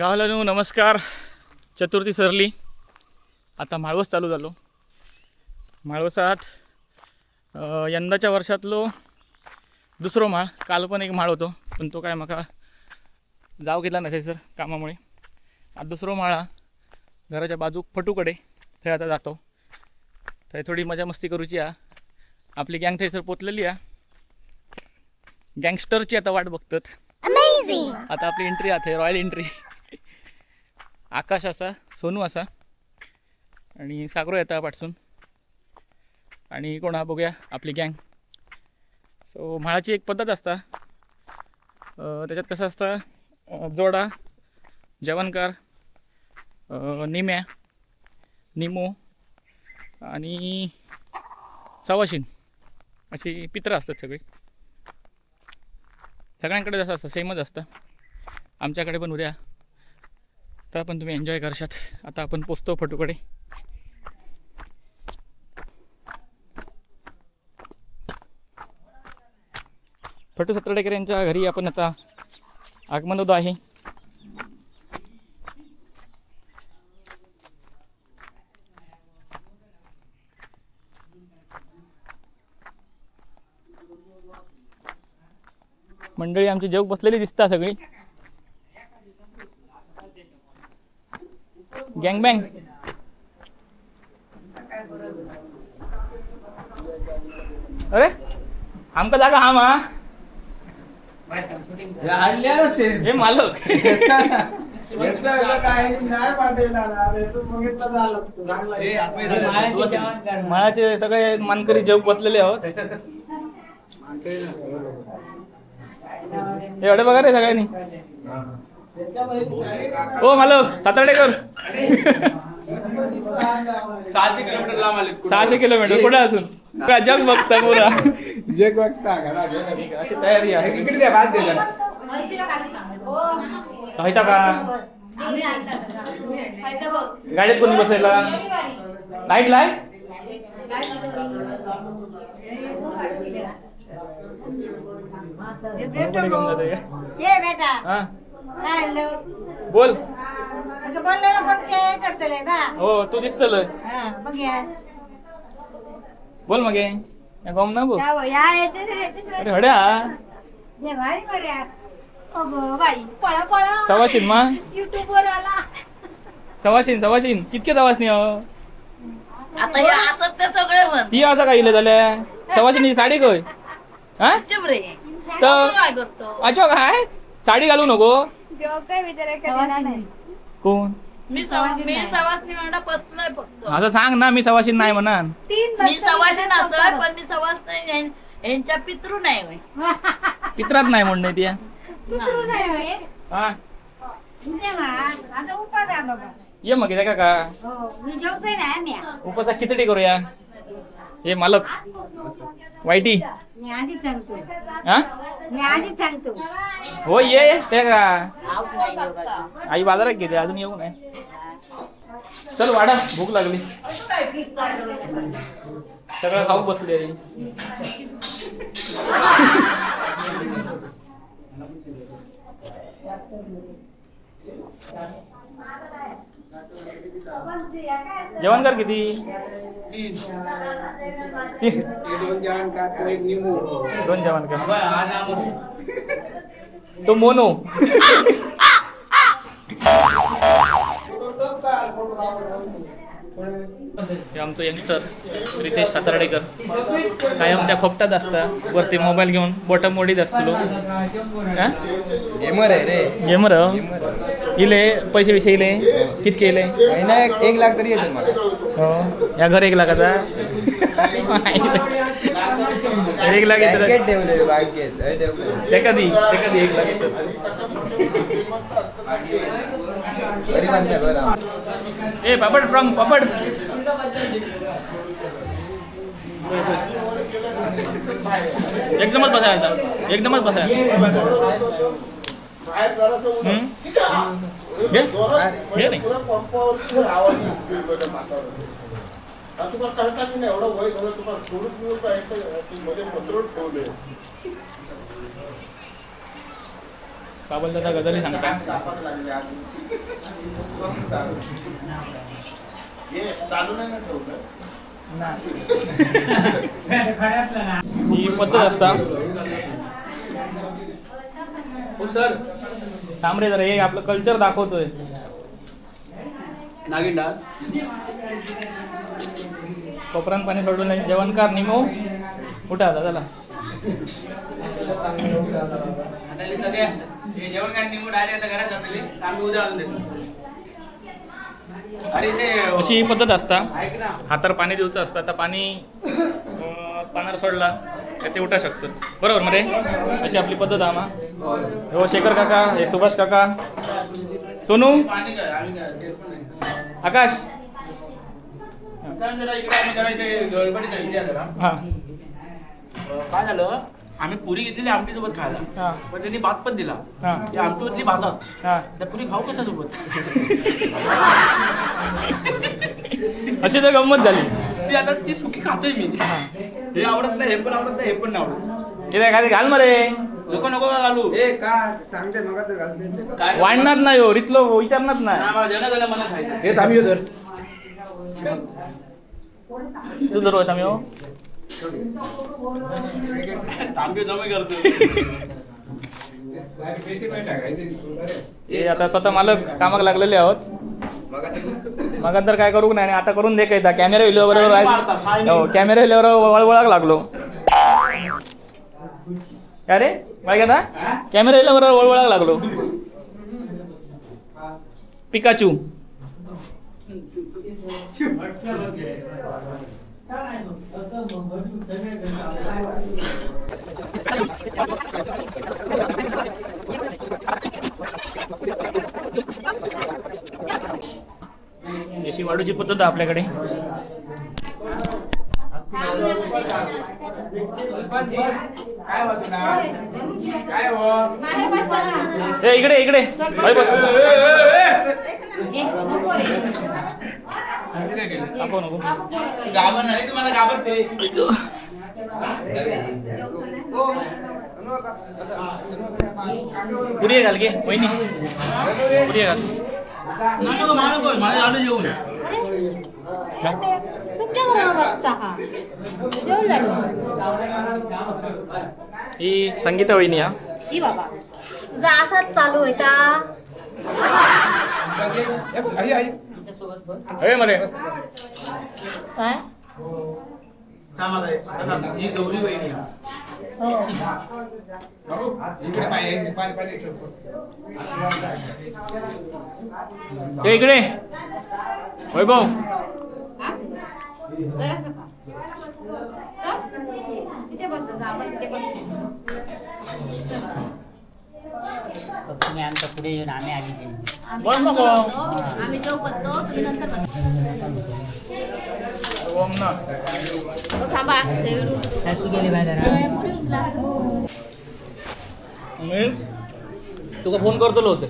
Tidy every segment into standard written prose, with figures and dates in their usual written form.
गावाला नमस्कार. चतुर्थी सरली, आता माळवस चालू झालो. माळवसात यंदाच्या वर्षातलो दुसरो माळ. काल पण एक माळ होतो पण तो काय माका जाव घेतला नसेल सर कामामुळे. आता दुसरो माळा घराच्या बाजूक फटूकडे थंय आता जातो. थंय थोडी मजा मस्ती करूची हा. आपली गँग थंयसर पोचलेली हा. गँगस्टरची आता वाट बघतात. आता आपली एंट्री आहे, रॉयल एंट्री. आकाश असा, सोनू असा आणि सागरो येता पाटसून आणि कोण हा बघूया आपली गँग. सो म्हाळाची एक पद्धत असता, त्याच्यात कसं असतं, जोडा, जेवणकार, निम्या, निमो आणि सवाशीन अशी पित्रं असतात सगळी. सगळ्यांकडे जसं असतं सेमच असतं, आमच्याकडे पण उद्या. तर पण तुम्ही एन्जॉय करशात. आता आपण पोचतो फटूकडे. फटू सत्रडेकर यांच्या घरी आपण आता आगमन होत आहे. मंडळी आमची जेवक बसलेली दिसता सगळी. गँग बँग. अरे आमका जागा हा मा हे मालक. माळाचे सगळे मानकरी जेवक बसलेले आहोत. एवढे बघा रे सगळ्यांनी. हो मालक सातारडेकर 600 किलोमीटर लांब आले. 600 किलोमीटर कुठे असून जग बघता पुरा जग बघता. अशी तयारी आहे. इकडे द्या भात दे का गाडीत कोणी बसायला लाईट लाय. बोल हो तू दिसतल बोल मगे गम ना बोल. अरे हड्या सवाशीन मा सवाशीन सवाशीन कितके सवासनी हो आता हे असत ते सगळे म्हण. ती असं काय इले झाल्या सवाशीन साडी खंय? तर अच्छा काय साडी घालू नको कोण? मी सवासनी म्हणा बसलोय फक्त. असं सांग ना मी सवाशीन नाही म्हणा. मी सवाशीन असं पण मी सवास नाही, यांच्या पितृ नाही. पित्रात नाही म्हणणे ती. ये मग का का उपासा खिचडी करूया. हे मालक वाईटी मी आधीच सांगतो. मी आधीच सांगतो. हो ये ते का आई बाजारात गेली अजून येऊ नाही. चल वाडा भूक लागली. सगळं खाऊ बसले. जेवण कर किती? तीन. दोन जेवण का तो एक निमो. दोन जेवण का तो मोनो. हे आमचं यंगस्टर रितेश सातारडेकर कायम त्या खोपटात असता, वरती मोबाईल घेऊन बोट मोडीत असतो. गेमर आहे रे. गेमर इले पैसे विषय इले कितके इले? महिना 1 लाख तरी येते मला. हो या घर 1 लाखाचा. 1 लाख येते ठेवले बँकेत. ते कधी ते कधी 1 लाख येतात. ए पापड प्रॉंग पापड. एकदमच बसायचा, एकदमच बसायचा. बाबल दादा गजाली सांगता. ही पद्धत असता. हो सर थांब रे जरा, हे आपलं कल्चर दाखवतोय. नागिन डान्स. कोपरान पाणी सोडून नाही. जेवणकार निमो उठा आता चला. जेवण काय निमो डायरेक्ट आता घरात जातले, आम्ही उद्या आणून देतो. अरे ते अशी ही पद्धत असता. हातावर पाणी दिवचं असतं. आता पाणी पानावर सोडला तर ते उठा शकतात. बरोबर मरे, अशी आपली पद्धत आमा. हो शेखर काका, हे सुभाष काका, सोनू, आकाश. हां काय झालं, आम्ही पुरी घेतलेली आमटी सोबत खायला, पण त्यांनी भात पण दिला. आमटी होतली भातात, त्या पुरी खाऊ कशा सोबत? अशी तर गंमत झाली ती. आता ती सुकी खातोय मी. हे आवडत नाही, हे पण आवडत नाही, हे पण नाही आवडत. हे घाल मरे. नको नको का घालू? ए का सांगते मग तर घालते. काय वाढणार नाही हो, रितलो विचारणार नाही. मला जण गण मला खायचं. हे आम्ही धर तू धर आम्ही हो. तांबे जमा करतो. हे आता स्वतः मालक कामाक लागलेले आहोत. मग तर काय करू नाही आता करून दे काय. कॅमेरा इल्यावर बरोबर, कॅमेरा इल्यावर वळवळाक लागलो. अरे काय आता कॅमेरा इल्यावर वळवळाक लागलो. पिकाचू देशी वाढूची पद्धत आहे आपल्याकडे. ए इकडे इकडे नको नको घाबर नाही तुम्हाला घाबरते. पुरी घाल गे वहिनी, पुरी घाल. नको नको मला आलो जेवून. तुमच्या बरोबर बसता हा जेवण झालं. ही संगीता वहिनी. हा शी बाबा तुझा असाच चालू होता. अरे मरे काय ही गौरी वहिनी. हो इकडे वैभव. तुम्ही आमच्या पुढे येऊन आम्ही आधी बस नको आम्ही जेव बसतो, तुम्ही नंतर बस. ओम ना थांबा पुरी उचला. मी तुका फोन करतलो होते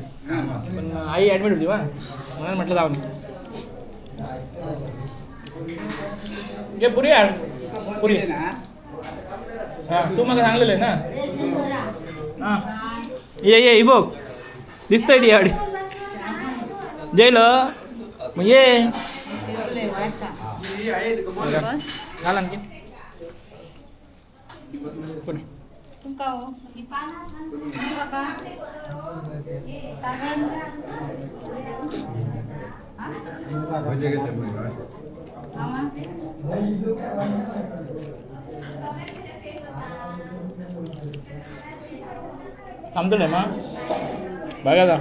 पण आई ॲडमिट होती बा, म्हणून म्हटलं जाऊ नाही. घे पुरी आण पुरी. हां तू मला सांगलेलं आहे ना. हां ये ये बघ दिसतंय ती गाडी जेल मग ये घाल आणखी. थांबतो नाही मग बघा जा.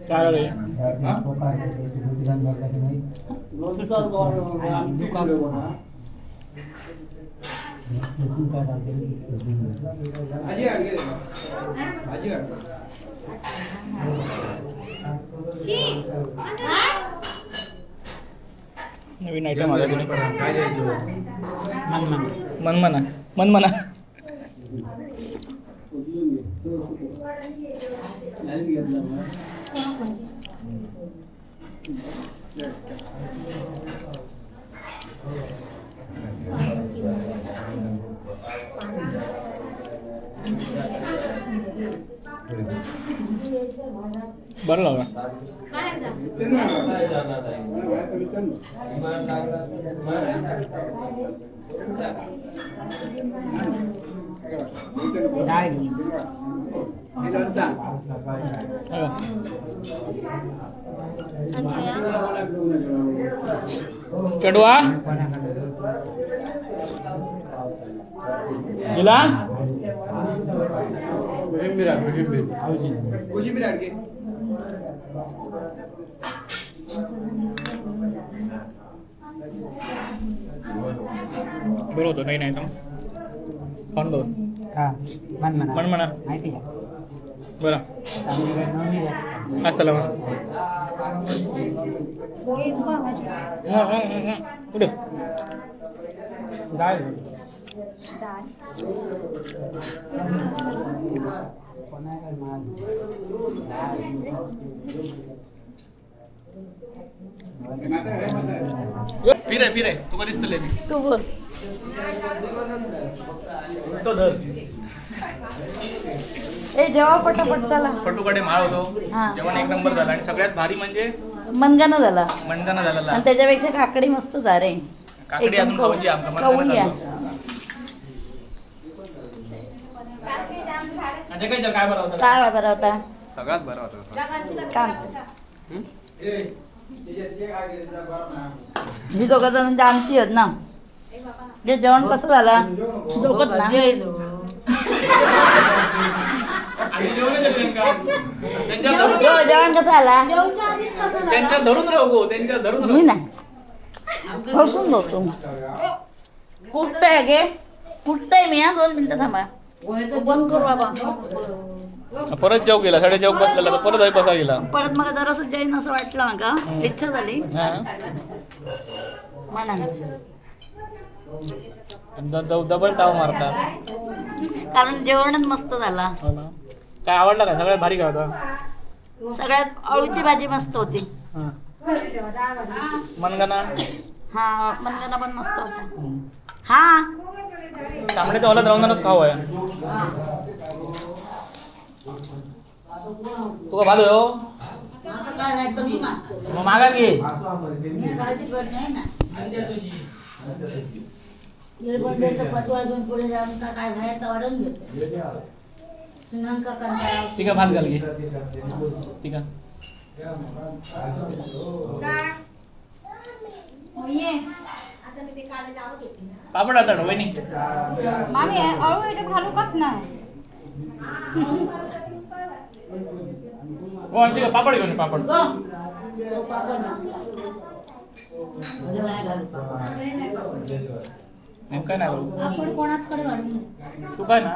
काय रे नवीन आयटम आला तुला. मनमना मनमना. बरं लागला. चढवा दिला बरं होतं. नाही नाही खाऊन बघ. मनमना बरं असताला कुठे फिरे फिरे तुका दिसतले मी. तू बोल. तो धर. ए जेव्हा पटापट चला. फटुकडे माळ होतो जेवण एक नंबर झाला. आणि सगळ्यात भारी म्हणजे मनगाणा झाला. मनगाणा झाला आणि त्याच्यापेक्षा काकडी मस्त झाले. काकडी अजून खाऊची आमका. खाऊन घ्या. काय बरं होता? काय बरं होता? सगळ्यात बरं होता. मी दोघं जणांची आमची आहेत ना. जेवण कसं झालं? डोकत ना. जेवण कसं आला? धरून राहू त्यांच्या धरून. मी नाही बसून बसून कुठं गे कुठं मी. 2 मिनिटं थांबा. बंद करू बाबा. परत जेव गेला साडे जेव बसला परत बसा गेला परत. मग जरासं जैन असं वाटलं माका, इच्छा झाली म्हणा. डबल ताव मारतात कारण जेवणच मस्त झाला. काय आवडलं का सगळ्यात भारी? काय होता सगळ्यात? अळूची भाजी मस्त होती. मनगणा. हा मनगणा पण मस्त होता. हा तांबड्याच्या ओलात राहूनच खाऊ आहे. तुका भात हो मग मागा घे. ठीक आहे भात घाल घे. ठीक आहे. पापड आता वहिनी मामी अळू याच्यात घालू कच नाही. हो ठीक आहे पापड घेऊन पापड. काय नाही आपण कोणाचकडे वाढून तू काय ना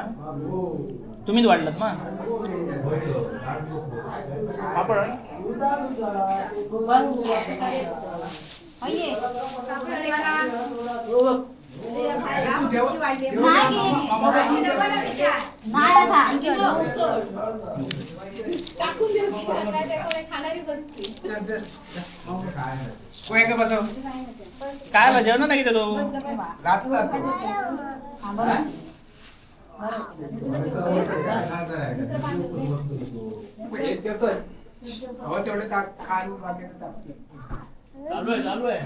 तुम्हीच वाढलात ना पापड. काय आलं जेवण नाही तो चालू आहे चालू आहे.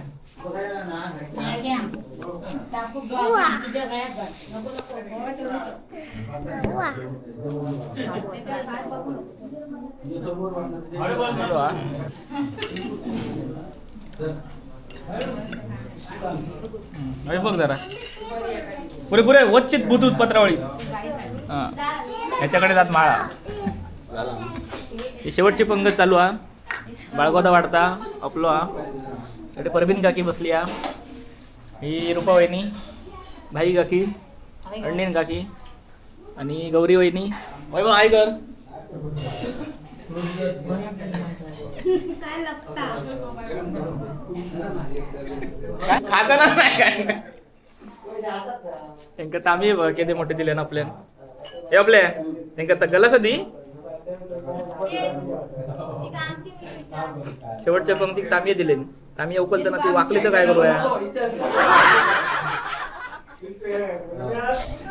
अरे बघ जरा पुरे पुरे वच्चित बुतूत पत्रावळी. हां ह्याच्याकडे जात माळा. ही शेवटची पंगत चालू हा. बाळगोदा वाढता आपलो हा. इकडे परबीन काकी बसली हा. ही रुपा वहिनी, भाई काकी, अण्णीन काकी आणि गौरी वहिनी. वैभव हाय कर. खाताना नाही काय त्यांका तांबे बघ किती मोठे दिले ना आपल्यान. हे आपले त्यांका तर गलस दी शेवटच्या पंक्तीत तांबे दिले. तांबे उकलताना ती वाकली तर काय करूया.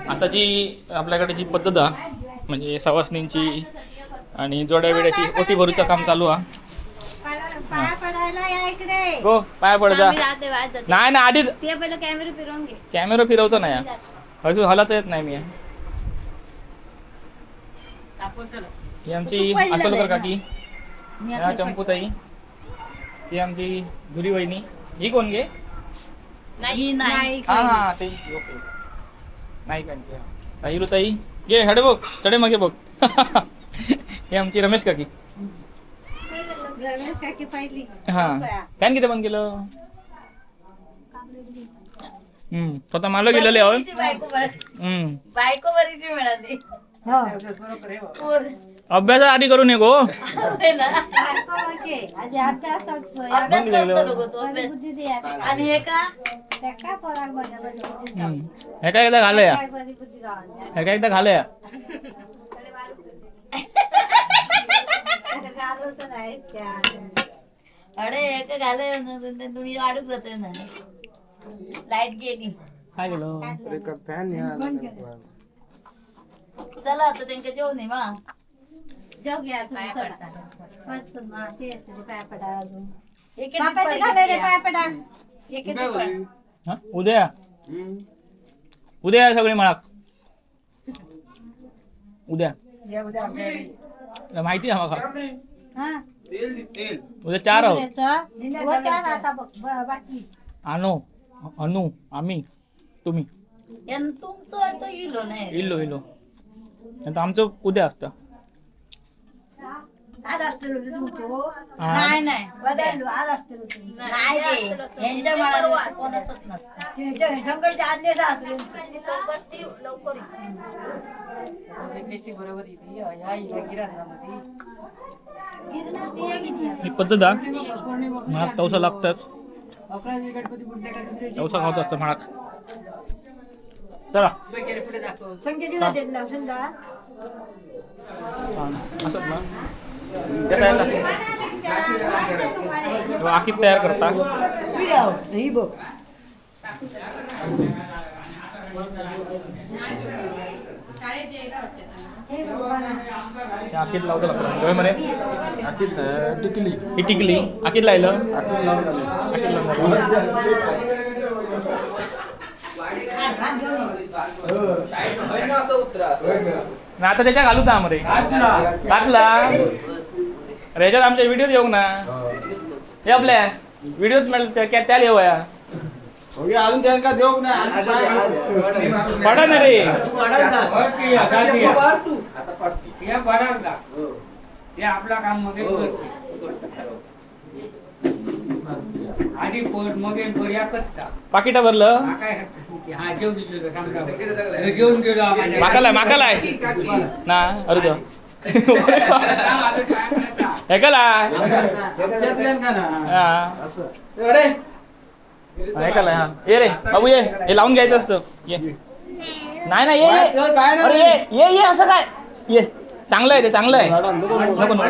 आता जी आपल्याकडे जी पद्धत आहे म्हणजे सवासणींची आणि जोड्या बिड्याची ओटी भरूचं काम चालू आहे. गो पाया पड जा. नाही ना आधीच कॅमेरा फिरवतो नाही अजून हलत येत नाही मी. ही आमची असोलकर काकी, ह्या चंपूताई, ही आमची धुरी वहिनी. ही कोण गे? हा हा त्यांची ओके नाईकांची. ताई ये हडे बघ चढे मागे बघ. हे आमची रमेश काकी. हा फॅन किती बंद केलं? स्वतः मला गेलेले. बायको बरीची मिळाली. अभ्यास आधी करू नये गो. अभ्यास करतो आणि हे का हे काय एकदा घालूया, हे काय एकदा घालूया. अरे एक घालूया तुम्ही वाढूक जातोय ना. लाईट गेली. काय गेलो? चला आता त्यांच्या जेवण आहे मा. उद्या उद्या सगळे मळाक उद्या माहिती आहे माका. उद्या 4 आहोत. आणू अनु आम्ही तुम्ही तुमचं इलो नाही इलो इलो आमचं उद्या असतं. आज नाही नाही बदललो आज असतो नाही ते ह्यांच्या मनात कोणाचंच नसतं. लवकर ही पद्धत आहे. मळाक तवसा लागतच, तवसा खावत असतं मळाक. चला असत ना आखीत तयार करता. आखीत लावचं लागतं म्हणे. टिकली ही टिकली आखीत लायलं आखीत लावून. आता त्याच्या घालू ता मरे घातला. अरे ह्याच्यात आमच्या व्हिडिओत येऊ ना. हे आपल्या व्हिडिओत मिळेल त्याला येऊया. अजून त्यांना देऊ ना पडा ना रे. आपला काम मग आधी पोट मग करता पाकिटा भरलं. जेवून गेलो माकालाय माकालाय ना. अरे देवा हे कलाय हे कलाय. हा ये रे बाबू ये, हे लावून घ्यायचं असतं. ये नाही नाही ये ये ये असं काय ये चांगलं आहे ते चांगलं आहे. नको नको नको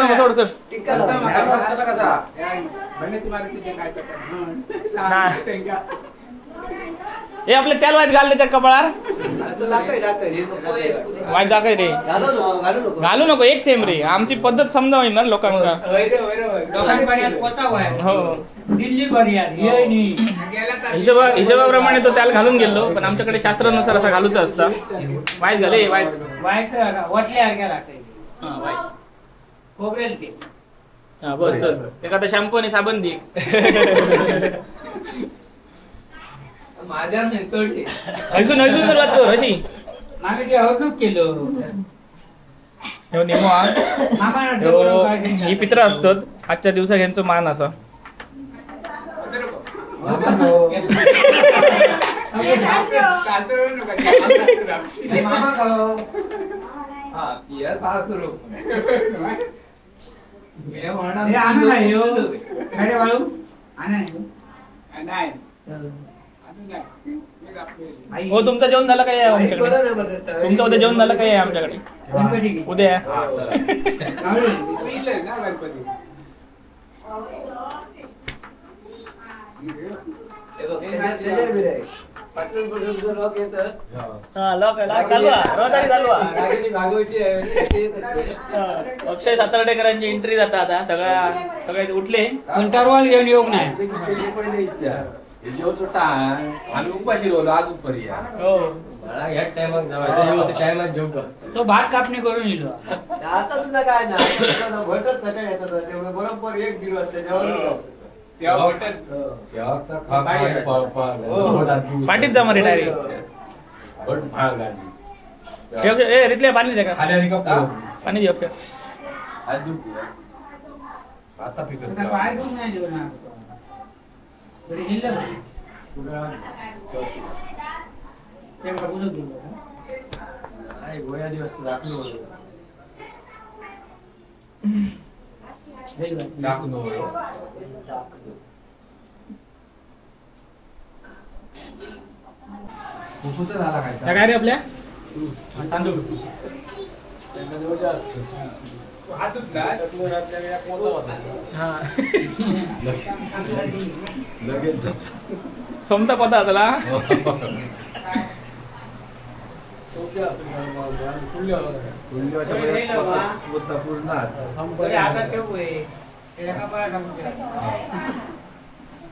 नको सोड सोड. हे आपल्या त्याला वाईट घालले त्या कपाळार वाईट दाखय रे. घालू नको एक थेंब रे. आमची पद्धत समजावी ना लोकांका. हो हिशोबा हिशोबाप्रमाणे तो त्याला घालून गेलो पण आमच्याकडे शास्त्रानुसार असा घालूच असता. वाईट झाले वाईट वाईट हा बस चल. एखादा शॅम्पू आणि साबण दे. हसून हसून सुरुवात कर अशी. केलं निमो ही पित्र असतात. आजच्या दिवसात यांचं मान असा. हा पियर पाहतो हो तुमचं जेवण झालं काय आमच्याकडे? तुमचं उद्या जेवण झालं काय आमच्याकडे? उद्या अक्षय सातारडेकरांची एंट्री जाता आता सगळ्या सगळे उठले कंटाळवाण घेऊन योग नाही आम्ही उपाशी राहिलो अजून पर्यंत. हो तो भात कापणी करून येलो आता तुझा काय ना भटच सकाळी येतात बरोबर 1-1.5 वाजता जेवण. पाठीत जा मरे डायरेक्ट. ए रितले पाणी दे का? पाणी दे. ओके काय रे आपल्या तांदूळ सोमता पता चला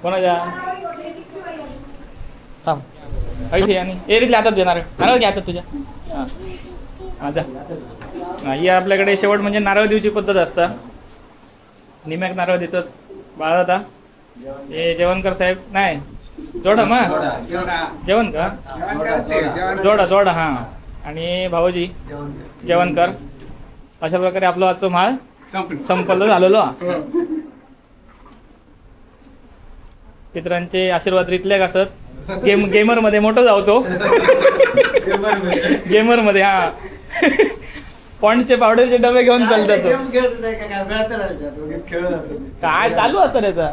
कोणाच्या थांब इथे आणि ए रितले हातात दे नारळ. नारळ घ्या हातात तुझ्या. हां जा. ही आपल्याकडे शेवट म्हणजे नारळ देऊची पद्धत असता. निम्याक नारळ देतात बाळा दादा. हे जेवणकर साहेब नाही जोडा मग जेवण का जोडा जोडा. हां आणि भाऊजी जेवणकर. अशा प्रकारे आपलं आजचं माळ संपलं झालेलो. पितरांचे आशीर्वाद रितले असत. गेम गेमर मध्ये मोठं जावचो गेमर मध्ये. हा पॉइंटचे पावडरचे डबे घेऊन चालतात. काय चालू असतं त्याचा.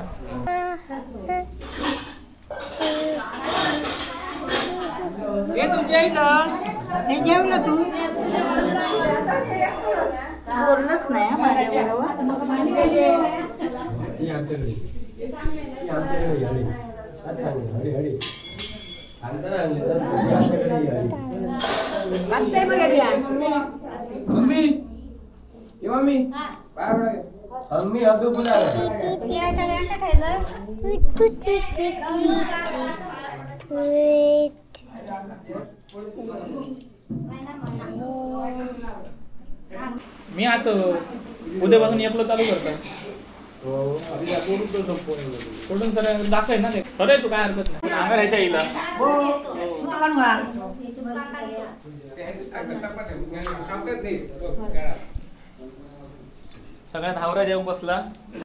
जेवलं तू बोललंच नाही माझ्याबरोबर. मी असं उद्यापासून एकलो चालू करतो. सोडून सर दाखव ना ते. अरे तू काय हरकत नाही. अंगार ह्याच्या येईल. सगळ्यात हावरा जेवण बसला.